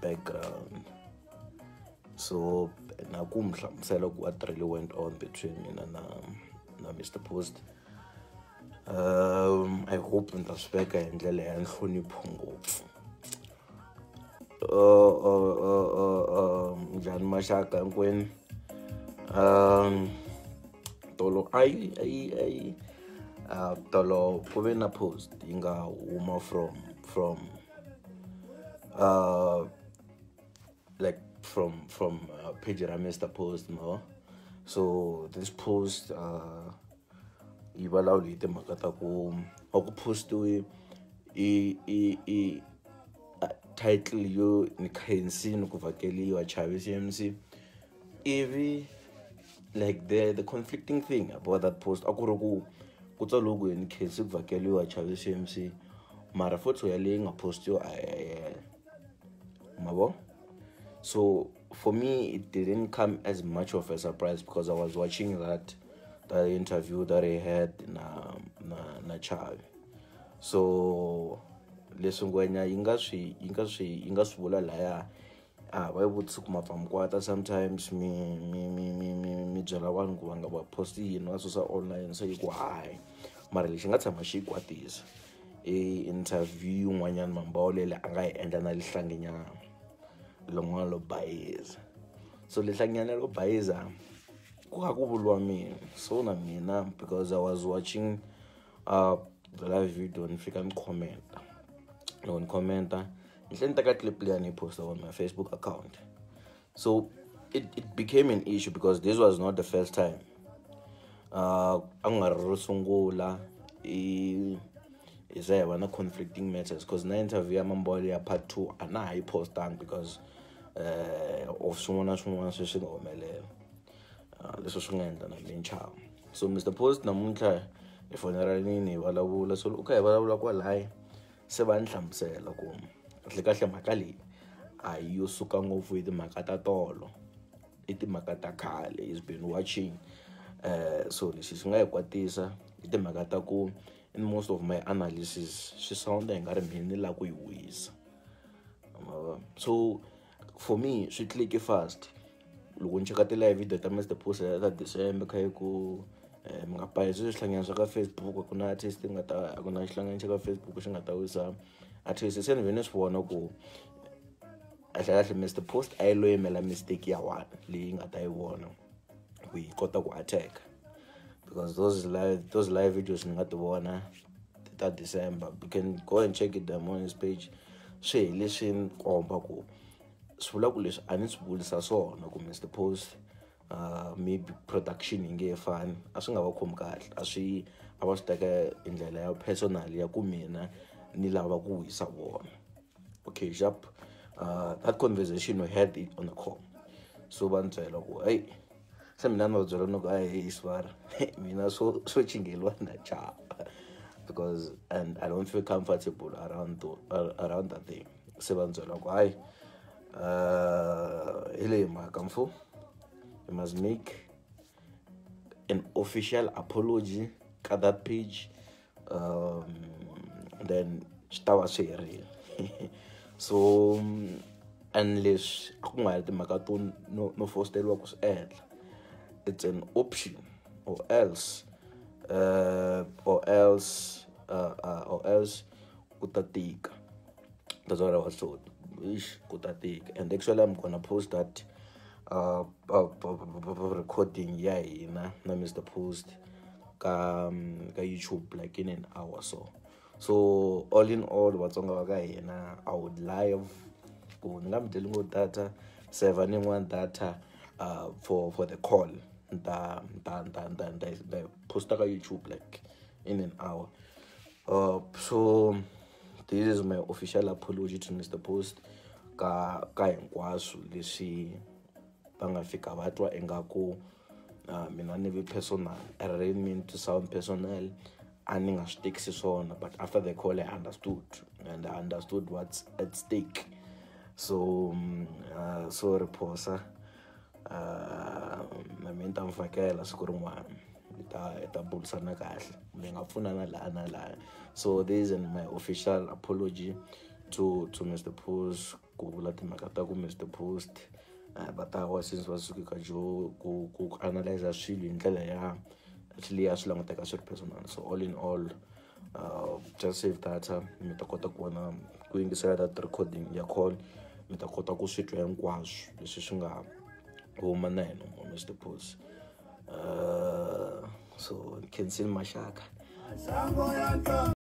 background. So na ku mi hlamusela ku what really went on between mina na Mr Post. I hope ni ta swi veka hi ndlela ya nhlonipho ngopfu. Njhani maxaka hinkwenu? Tolo ayi tolo ku ve na post yi nga huma from like from page ra Mr Post no. So this post yi vulavula hi timhaka ta ku a ku postiwe i title yo ni khensini ku vhakeliwa Chavi CMC, ivi like the conflicting thing about that post a ku ri ku tsariwe ku ni khensi ku vhakeliwa Chavi CMC, mara photo ya leyi nga postiwa a hi mavo. So for me it didn't come as much of a surprise because I was watching that interview that he had na Chavi. So leswi ngwenya yi nga swi vula laya a va yi vutisi ku mapfa sometimes mi byela vanhu ku va nga va post yini va susa online, se yi ku hayi, mara lexi nga tshama xi yi kwatisa i interview yin'wanyana Mambawulele a nga yi endla na Lihlanginyana lon'wana lo bayiza. So Lihlanginyana lo bayiza ku kha ku vuriwa mina, so na mina because I was watching the live video ni fika ni commenta. Loko ni commenta ni tlhela ni teka clip leyi ni yi posta on my Facebook account. So it became an issue because this was not the first time. A ku nga ri ro sungula i za hi va na conflicting matters because na interview ya Mambawulele ya part 2 a na ha yi postanga because of swin'wana na swin'wana sweswi nga humelela leswi swi nga endla na mina nchavo. So Mr Post namuntlha hi fonelanini hi vulavula, so loko hi vulavula kwalaya se va ni hlamusela ku kahlekahle mhaka leyi a yi yo suka ngopfu hi timhaka ta tolo, i timhaka ta khale. He's been watching. So lexi xi nga hi kwatisa i timhaka ta ku in most of my analysis swi sound hi nga ri mina ni lava ku yi wisa. So for me swi click fast loko ni cheka ti-live video ta Mr Post ta December kha yi ku mi nga bayisi swihlangano swa ka Facebook, ku na artist nga ta ku na xihlangano xa ka Facebook xi nga ta wisa artist. Se ni ve ni swi vona ku kahlekahle Mr Post a yi lo yimela mistake ya one leyi nga ta yi vona ku yi kota ku attack, because those live videos ni nga ti vona ta December, you can go and check it them on his page. Swi hi leswi ni komba ku swi vula ku leswi a ni swi vulisa swona ku Mr Post maybe production yi nge fani, a swi nga va khomi kahle, a swi a va swi teka hi ndlela ya personal ya ku mina ni lava ku wisa vona. Okay, sharp. That conversation we had it on the call. So va ni byela ku hey, se mina ni va byela ni ku hayi swara mina swo chingeliwa na chava because and I don't feel comfortable around that thing. Se va ni byela ku hayi hi leyi mhaka mfo, you must make an official apology ka that page, then swi ta va swi herile. So and leswi a ku nga ri timhaka to no fosteriwa ku swi endla, it's an option or else ku ta tika. That's what I was told. Ish, ku ta tika. And actually I'm gonna post that recording ya hina na Mr Post ka YouTube like in an hour so. So all in all Vatsonga va ka hina, I would live ku ni nga mi dyeli ngopfu data, save ni n'wana data for the call ta posta ka YouTube like in an hour. So this is my official apology to Mr Post ka hinkwaswo leswi va nga fika va twa ingaku mina ni vi personal. I really mean to sound personal, a ni nga swi tekisi swona, but after the call I understood, and I understood what's at stake. So sorry Phosa, na mina ni ta mi fakela siku rin'wana hi ta burisana kahle, mi nga pfunana laha na laha. So this is my official apology to Mr Post ku vula timhaka ta ku Mr Post va ta wa since va suke ka Joe ku analyze swilo hi ndlela ya actually ya swi languteka swi ri personal. So all in all, just save data, mi ta kota ku vona ku yingisela that recording ya call, mi ta kota ku swi twa hinkwaswo leswi swi nga huma na yena Mr Post. So khensini maxaka.